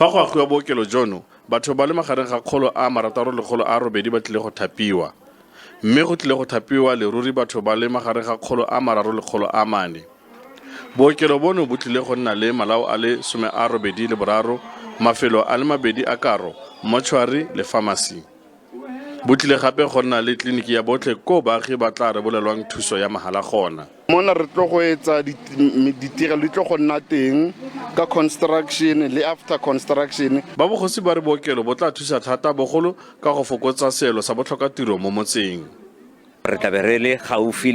Fa go agiwa bookelo jono, batho ba le magareng ga 600 le 800 ba tlile go thapiwa. Mme go tlile go thapiwa leruri batho ba le magareng ga 300 le 400. Bookelo bono bo tlile go nna le malao a le 83, mafelo a le mabedi a karo, mortuary le pharmacy. Bo tlile gape go nna le tleliniki ya botlhe koo baagi ba tla rebolelwang thuso ya mahala gona. Mona re tlo go etsa ditirelo di tlo go nna teng ka construction le after construction. Ba bogosi ba re bookelo bo tla thusa thata bogolo ka go fokotsa seelo sa botlhokatiro mo motseng. Re tlabe re le gaufi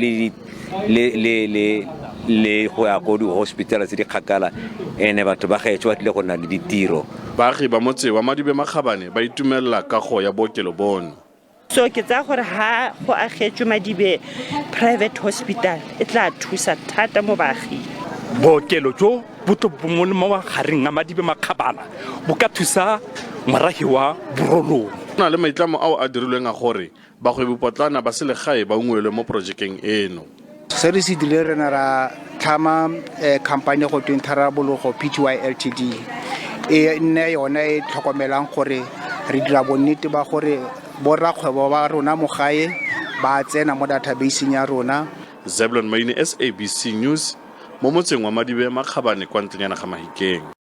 le go ya ko di-hospital tse di kgakala, ene batho ba gaetsho ba tlile go nna le ditiro. Baagi ba motse wa Madibe Makgabane ba itumelela kago ya bookelo bono. So ke tsaya gore ha go agetswe Madibe Private Hospital, e tla thusa thata mo baaging. Bookelo jo bo tlo bo mo mo magareng a Madibe Makgabana bo ka thusa morahi wa Borolong. Go na le maitlamo ao a dirilweng a gore bagwebipotlana ba selegae ba ungwelwe mo porojekeng eno. Se re se dirile, re ne ra tlhama company go tweng Tharabologo Pty Ltd, e nne yone e tlhokomelang gore re dira bonnete ba gore borrakgwebo ba rona mo gae ba tsena mo databaseng ya rona. Zeblon Maine, SABC News, mo motseng wa Madibe Makgabane kwa ntlenyana ga Mahikeng.